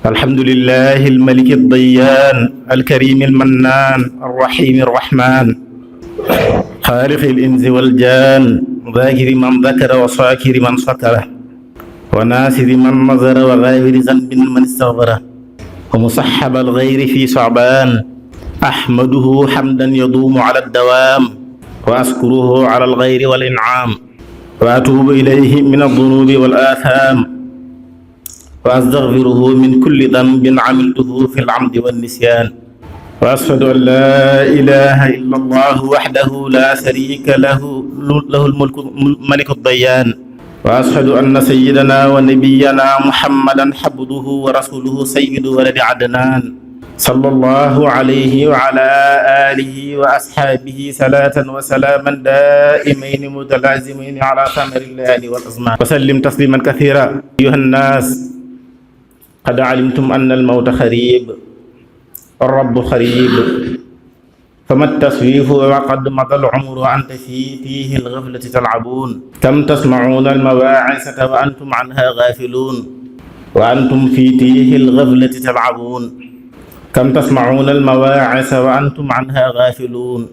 الحمد لله الملك الديان الكريم المنان الرحيم الرحمن خالق الإنس والجان ذاكر من ذكر وصاكر من شكره وناصر من نظر وغافر ذنب من استغفره ومصحب الغير في صعبان أحمده حمدا يدوم على الدوام وأشكره على الغير والإنعام وأتوب إليه من الذنوب والآثام وأستغفره من كل ذنب عملته في العمد والنسيان وأشهد أن لا إله إلا الله وحده لا شريك له الملك ملك الديان وأشهد أن سيدنا ونبينا محمدا عبده ورسوله سيد ولد عدنان صلى الله عليه وعلى آله وأصحابه صلاة وسلاما دائمين متلازمين على ثمر الليالي والأزمان وسلم تسليما كثيرا أيها الناس قد علمتم أن الموت قريب الرب قريب فما التسويف وقد مضى العمر وأنت فيه الغفلة تلعبون كم تسمعون المواعظ وأنتم عنها غافلون وأنتم في تيه الغفلة تلعبون كم تسمعون المواعظ وأنتم عنها غافلون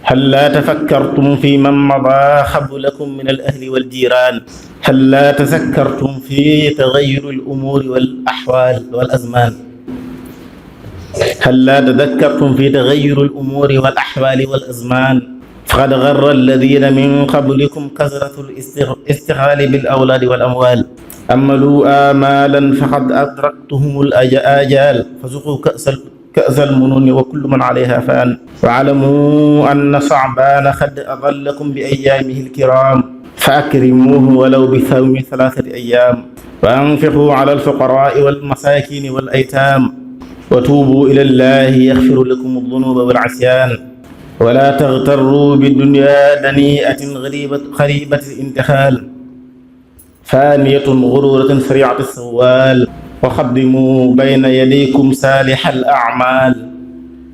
هل لا تفكرتم في من مضى قبلكم من الأهل والجيران هل لا تذكرتم في تغير الأمور والأحوال والأزمان هل لا تذكرتم في تغير الأمور والأحوال والأزمان فقد غر الذين من قبلكم كثرة الاستغلال بالأولاد والأموال أملوا آمالا فقد أدركتهم الآجال فذوقوا كأس المنون وكل من عليها فان واعلموا أن صعبان قد أظلكم بأيامه الكرام فأكرموه ولو بثوم 3 أيام وأنفقوا على الفقراء والمساكين والأيتام وتوبوا إلى الله يغفر لكم الذنوب والعصيان ولا تغتروا بالدنيا دنيئة غريبة الانتقال فانية غرورة سريعة السوال وقدموا بين يديكم صالح الأعمال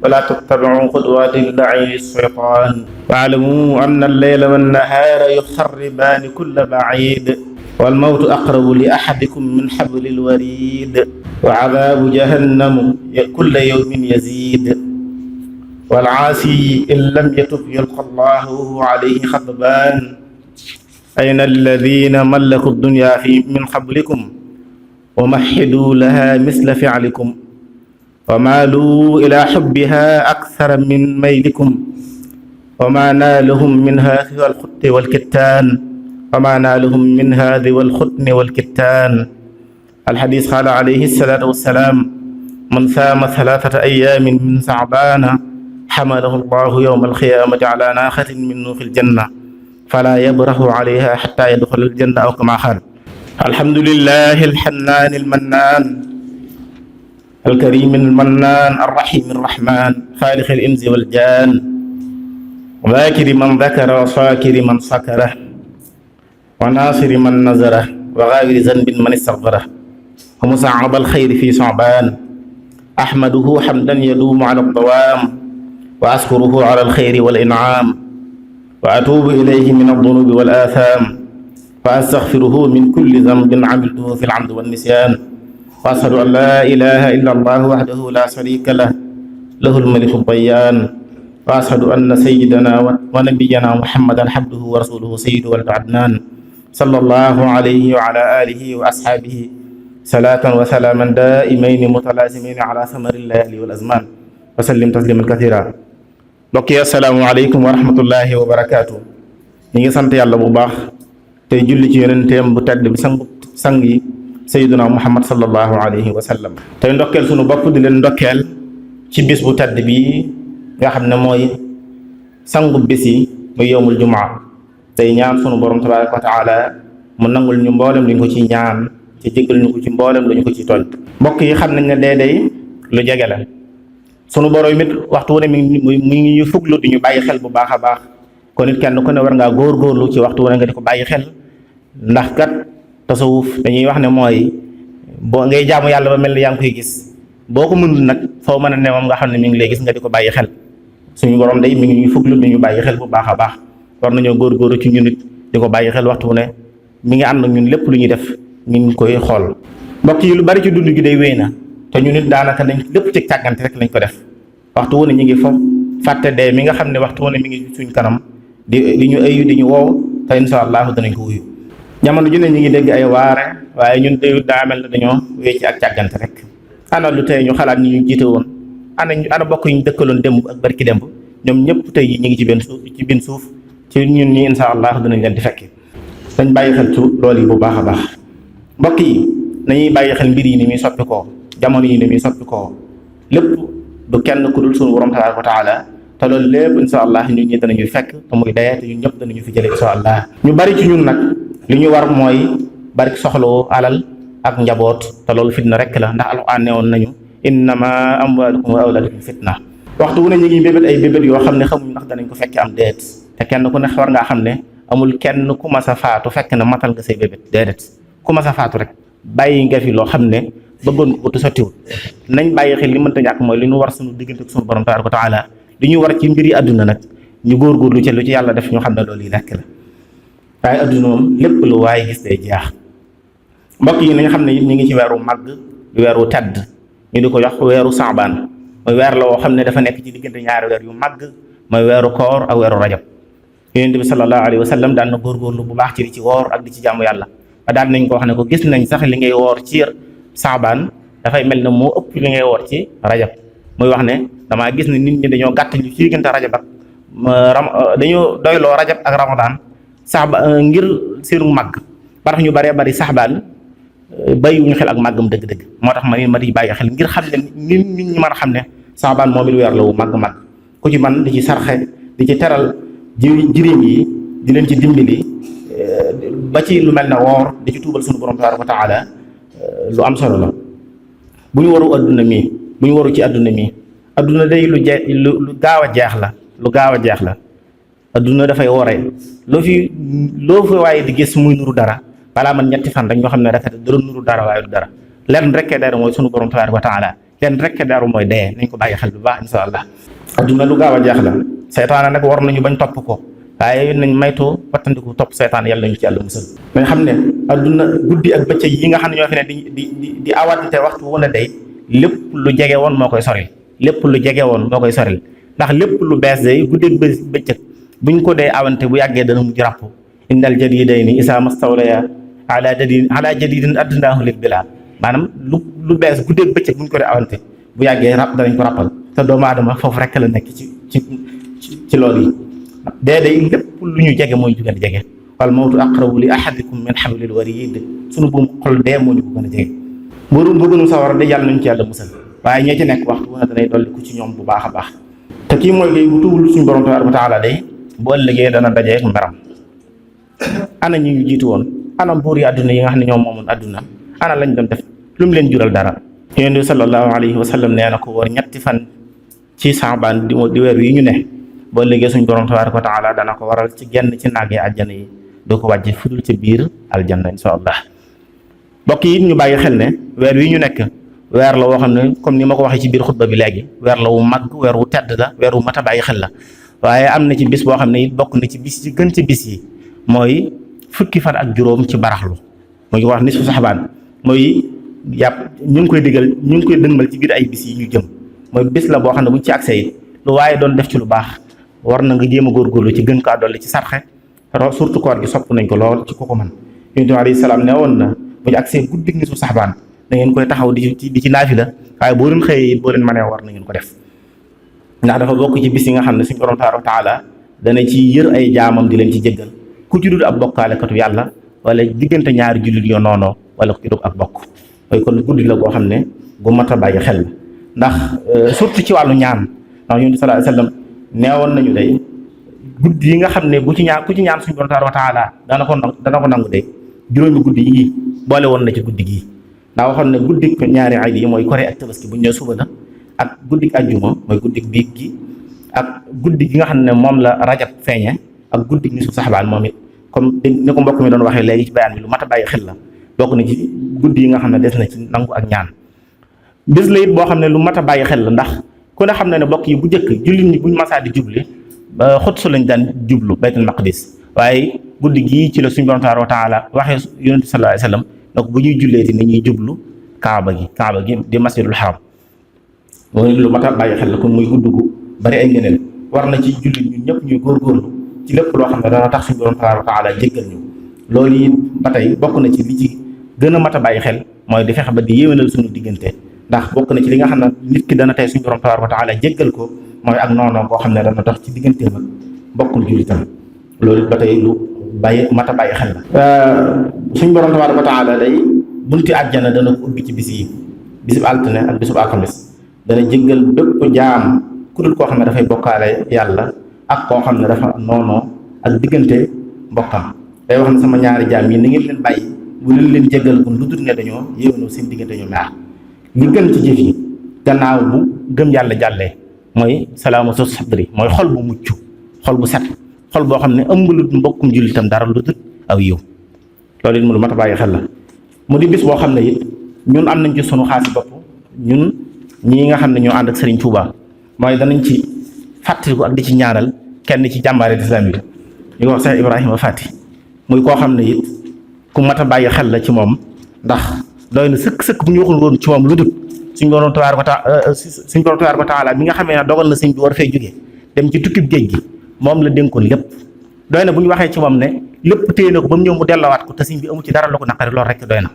ولا تتبعوا خطوات اللعين الشيطان واعلموا أن الليل والنهار يخربان كل بعيد والموت أقرب لأحدكم من حبل الوريد وعذاب جهنم كل يوم يزيد والعاصي إن لم يتب يلقى الله وهو عليه غضبان أين الذين ملكوا الدنيا من قبلكم ومهدوا لها مثل فعلكم ومالوا إلى حبها أكثر من ميلكم وما نالهم منها سوى الخط والكتان وما نالهم منها ذوى الختن والكتان الحديث قال عليه الصلاة والسلام من صام 3 أيام من شعبان حمله الله يوم القيامة على ناقة منه في الجنة فلا يبرح عليها حتى يدخل الجنة أو كما قال الحمد لله الحنان المنان الكريم المنان الرحيم الرحمن خالق الإنس والجان ذاكر من ذكر وصاكر من سكره وناصر من نزره وغافر ذنب من استغفره ومصعب الخير في صعبان أحمده حمدا يدوم على الدوام وأشكره على الخير والإنعام وأتوب إليه من الذنوب والآثام وأستغفره من كل ذنب عملته في العمد والنسيان وأشهد أن لا إله إلا الله وحده لا شريك له الملك الديان وأشهد أن سيدنا ونبينا محمدا عبده ورسوله سيد ولد عدنان صلى الله عليه وعلى آله وأصحابه صلاة وسلاما دائمين متلازمين على ثمر الليالي والأزمان وسلم تسليما كثيرا بقي السلام عليكم ورحمة الله وبركاته ñi ngi sant yàlla bu baax tey julli ci yonenteem bu tedd bi sang yi sayyiduna muhammad sallallahu alayhi wa sallam tey ndokkeel sunu bopp di leen ndokkeel ci bis bu tedd bi nga xam ne mooy sangu bis yi muy yowmul jumaa tey ñaan sunu borom tabaraka wa taala mu nangul ñu mboolem li ñu ko ci ñaan ci jéggal ñu ko ci mboolem lu ñu ko ci toll mbokk yi xam nañ ne dee lu jege la sunu borom it waxtu wu ne mi ngi ñu fuglu di ñu bàyyi xel bu baax a baax kon it kenn ku ne war ngaa góorgóorlu ci waxtu wu ne nga di ko bàyyi xel ndax kat tasawuf dañuy wax ne mooy boo ngay jaamu yàlla ba mel ni yaa ngi koy gis boo ko mënul nag foo mën a ne moom nga xam ne mi ngi lay gis nga di ko bàyyi xel suñu borom day mi ngi ñuy fuglu di ñu bàyyi xel bu baax a baax war nañoo góorgóorlu ci ñun it di ko bàyyi xel waxtu wu ne mi ngi ànd ak ñun lépp lu ñuy def ñu ngi koy xool mbokk yi lu bari ci dund gi day wéy na te ñu nit daanaka nañ lépp ci càggante rek lañ ko def waxtu wu ne ñu ngi foofu fàtte dee mi nga xam ne waxtu wu ne mi ngi suñ kanam di ñu ayu di ñu woow te insha allah danañ ko wuyu jamono ju ne ñu ngi dégg ay waare waaye ñun de daa mel ne dañoo wéy ci ak càggante rek ana lu tey ñu xalaat ñu jiite woon ana bokk ñu dëkkaloon démb ak barki démb ñoom ñëpp tey ñu ngi ci benn suuf ci ñun ñi insha allah danañ leen di fekki dañ bàyyi xel ci loolu yi bu baax a baax mbokk yi nañuy bàyyi xel mbir yi ni muy soppi koo jamono yi ni muy soppi koo lépp du kenn ku dul suñu borom tabaaraka wa taala te loolu lépp insha allah ñun ñi danañuy fekk te muy dayee te ñun ñëpp danañu fi jële insha allah ñu bari ci ñun nag li ñu war mooy bari soxlawoo alal ak njaboot te loolu fitna rek la ndax alxuraan newoon nañu innama amwaalukum wa awlaadukum fitna waxtu wu ne ñu ngi bébét ay bébét yoo xam ne xamuñ ndax danañ ko fekk am déet te kenn ku ne war ngaa xam ne amul kenn ku mas a faatu fekk na matal nga say bébét déedéet ku mas a faatu rek bàyyi nga fi loo xam ne bëggoon ko te sottiwul nañ bàyyi xel li mënta ñàkk mooy li ñu war suñu diggante ak suñu borom tabaaraka wa taala li ñu war ci mbiri àdduna nag ñu góorgóorlu ci lu ci yàlla def ñu xam ne loolu yi lekk la waaye àdduna moom lépp lu waaye gis day jeex mbokk yi nañ xam ne it ñu ngi ci weeru màgg di weeru tedd ñu di ko jox weeru saabaan mooy weer la woo xam ne dafa nekk ci diggante ñaari weer yu màgg mooy weeru koor ak weeru rajab yonent bi sallallahu alayhi wa sallam daan na góorgóorlu bu baax ci di ci woor ak di ci jaamu yàlla ba daan nañ ko wax ne ko gis nañ sax li ngay woor ci saabaan dafay mel ne moo ëpp li ngay woor ci rajab muy wax ne damaa gis ne nit ñi dañoo gàtt ñu ci diggante rajab ak dañoo doyloo rajab ak ramadan ngir seenu màgg ba tax ñu bëree bëri saxbaan bàyyiwuñu xel ak màggam dëgg-dëgg moo tax ma di bàyyi xel ngir xam ne nit ñi mën a xam ne saxbaan moom it weer la wu màgg-màgg ku ci man di ci sarxe di ci teral jirim yi di leen ci dimbali ba ci lu mel ne woor di ci tuubal suñu borom tabaaraka wa taala lu am solo la bu ñu waru adduna mi bu ñu waru ci adduna mi adduna day lu gaaw a jeex la lu gaaw a jeex la adduna dafay wore loo fi waaye di gis muy nuru dara balaa man ñetti fan rek ñoo xam ne rek dara nuru dara waaye du dara lenn rekkee dara mooy sunu borom tabaaraka wa taala lenn rekkee dara mooy dee nañ ko bàyyi xel bu baax insha allah adduna lu gaaw a jeex la seytaane nag war nañu bañ topp ko waaye nañ maytoo wattandiku topp seytaan yàlla nañu ci yàlla musal mais xam ne adduna guddi ak bëccëg yi nga xam ne ñoo fi ne di awante waxtu wu ne day lépp lu jege woon moo koy soril lépp lu jege woon moo koy soril ndax lépp lu bees day guddi ak bëccëg buñ ko dee awante bu yàggee dana mujj ràpp indal jadidayni isa mastawlaya ala jadidin addnaahu lil bilaa maanaam lu bees guddi ak bëccëg buñ ko dee awante bu yàggee ràpp danañ ko ràppal te doomu aadama foofu rek la nekk ci loolu yi dee day lépp lu ñu jege mooy ñu gën a jege wal mawtu aqrabu li ahadikum min hablil warid sunu buum xol dee moo ñu ko gën a jege bëggunu sawara de yàlla nañu ci yàlla musal waaye ñee ci nekk waxtu wu ne danay dolli ku ci ñoom bu baax a baax te kii mooy day bu tuubul suñu borom tabaaraka wa taala day bu ëllëgee dana dajee ak mbaram ana ñi ñu jiitu woon ana buur yi àdduna yi nga xam ne ñoom moomoon àdduna ana lañ doon def lu mu leen jural dara yonent bi sallallahu alayhi wa sallam nee na ko war ñetti fan ci saabaan di weer yi ñu ne boo liggéey suñ borom tabaaraka wa taala dana ko waral ci genn ci naag yi àjjana yi doo ko wàcce fudul ci biir aljanna insha allah mbokk yi ñu bàyyi xel ne weer wi ñu nekk weer la woo xam ne comme ni ma ko waxee ci biir xutba bi léegi weer la wu mag weer wu tedd la weer wu mat a bàyyi xel la waaye am na ci bis boo xam ne it bokk na ci bis yi gën ci bis yi mooy fukki fan ak juróom ci baraxlu mu ngi wax nisfu saxbaan mooy ñu ngi koy digal ñu ngi koy dëgmal ci biir ay bis yi ñu jëm mooy bis la boo xam ne buñ ci accès it lu waaye doon def ci lu baax war na nga jéem a góorgóorlu ci gën kaa dolli ci sarxe surtout koor gi sopp nañ ko lool ci ku ko man yonent bi alayhi salaam ne woon na bu ñu accès guddi nisfu saxbaan da ngeen koy taxaw di ci naafila waaye boo leen xëyee boo leen mënee war na ngeen ko def ndax dafa bokk ci bis yi nga xam ne suñu borom tabaaraka wa taala dana ci yër ay jaamam di leen ci jéggal ku ci dul ab bokkaalekatu yàlla wala diggante ñaari jullit yoo noonoo wala ku ci dul ak bokk mooy kon guddi la boo xam ne gu mat a bàyyi xel ndax surtout ci wàllu ñaan ndax yonent bi sallallahu alayhi wasallam neewoon nañu day guddi yi nga xam ne ku ci ñaan suñu borom tabaaraka wa taala dana ko nangu day juróomi guddi yii boole woon na ci guddi gii ndax waxoon ne guddi ñaari ay yi mooy korite ak tabaski bu ñu nee suba la ak guddi ajjuma mooy guddi biig gi ak guddi gi nga xam ne moom la rajab feeñe ak guddi nisfu saxbaan moom it comme ni ko mbokk mi doon waxee léegi ci bayaan bi lu mat a bàyyi xel la bokk na ci guddi yi nga xam ne des na ci nangu ak ñaan bis la it boo xam ne lu mat a bàyyi xel la ndax ku ne xam ne mbokk yi bu njëkk jullit ñi buñ masaa di jubli ba Xudus lañ daan jublu baytul maqdis waaye guddi gii ci la suñu borom tabaaraka wa taala waxee yonent bi sallallahu alayhi wasallam donc bu ñuy julleeti ni ñuy jublu kaaba gi di masjidul haram mooy lu mat a bàyyi xel la kon muy gudd gu bari ay ngëneel war na ci jullit ñun ñëpp ñuy góorgóorlu ci lépp loo xam ne dana tax suñu borom tabaaraka wa taala jéggal ñu loolu it ba tey bokk na ci li ci gën a mat a bàyyi xel mooy di fexe ba di yéwénal suñu diggante ndax bokk na ci li nga xam ne nit ki dana tey suñu borom tabaaraka wa taala jéggal ko mooy ak noonoo koo xam ne dana dox ci digganteem ak bokkul jullitam loolu ba tey lu mat a bàyyi xel la suñu borom tabaaraka wa taala day bunti àjjana dana ko ubbi ci bis yi bisub altine ak bisub alxamis dana jéggal bépp jaam ku dul koo xam ne dafay bokkaale yàlla ak koo xam ne dafa noonoo ak diggante mbokkam day wax ne sama ñaari jaam yi na ngeen leen bàyyi bu leen jéggal gun lu dul ne dañoo yéwénoo seen diggante ñu ñaar li gën ci jëf yi gannaaw bu gëm yàlla jàllee mooy salaama sos sadri mooy xol bu mucc xol bu set xol boo xam ne ëmbalut mbokkum jullitam dara lu dul aw yiw loolu it mu lu mat a bàyyi xel la mu di bis boo xam ne it ñun am nañ ci sunu xaasi bopp ñun ñii nga xam ne ñoo ànd ak Serigne Touba mooy danañ ci fàttaliku ak di ci ñaanal kenn ci jàmbaare islam yi ñu ko wax Cheikh Ibrahima Fati muy koo xam ne it ku mat a bàyyi xel la ci moom ndax doy na sëkk bu ñu waxul woon ci moom lu dul suñ borom tabaaraka wa taala mi nga xamee ne dogal na sëñ bi war fee jógee dem ci tukkib géej gi moom la dénkoon lépp doy na bu ñu waxee ci moom ne lépp téye na ko ba mu ñëw mu delloowaat ko te sëñ bi amu ci dara lu ko naqari loolu rek doy na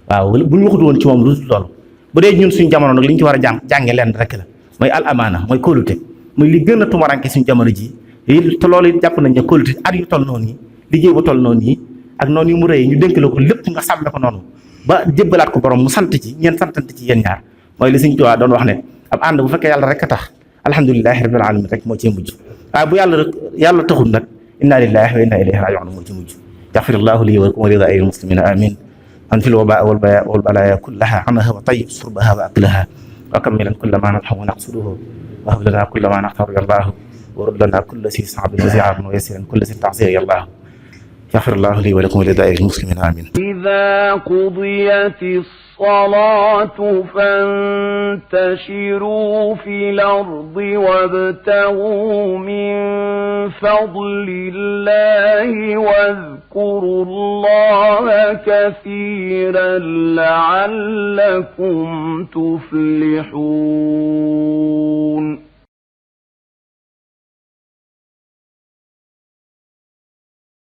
waaw bu ñu waxul woon ci moom lu dul loolu bu dee ñun suñu jamono nag li ñu ci war a jànge leen rek la mooy al amaana mooy kóolute muy li gën a tumaranke suñu jamono ji te loolu it jàpp nañ ne kóolute at yu toll noonu yi liggéey bu toll noonu yi ak noonu yu mu rëy ñu dénk la ko lépp nga sàmme ko noonu ba jébbalaat ko borom mu sant ci ñeen santante ci yéen ñaar mooy li Sëñ Tuubaa doon wax ne ab ànd bu fekkee yàlla rek a tax alhamdulilahi rabbil alamin rek moo cee mujj waaye bu yàlla taxul nag inna lillahi wa inna ilayhi raji'un moo ci mujj yaxfirullahu lii wa lakum wa li saa'iril muslimina amin an fil wabaa wal balaaya kullaha anha wa tayyib surbaha wa aklaha wa kammilan kulla ma nadhamu naqsuduhu wa hab lana kulla ma naxtaru yallahu wa rud lana kulla si saabin wa zi'abin wa yassiran kulla si ta'sir yallahu يغفر الله لي ولكم ولسائر المسلمين آمين. إذا قضيت الصلاة فانتشروا في الأرض وابتغوا من فضل الله واذكروا الله كثيرا لعلكم تفلحون.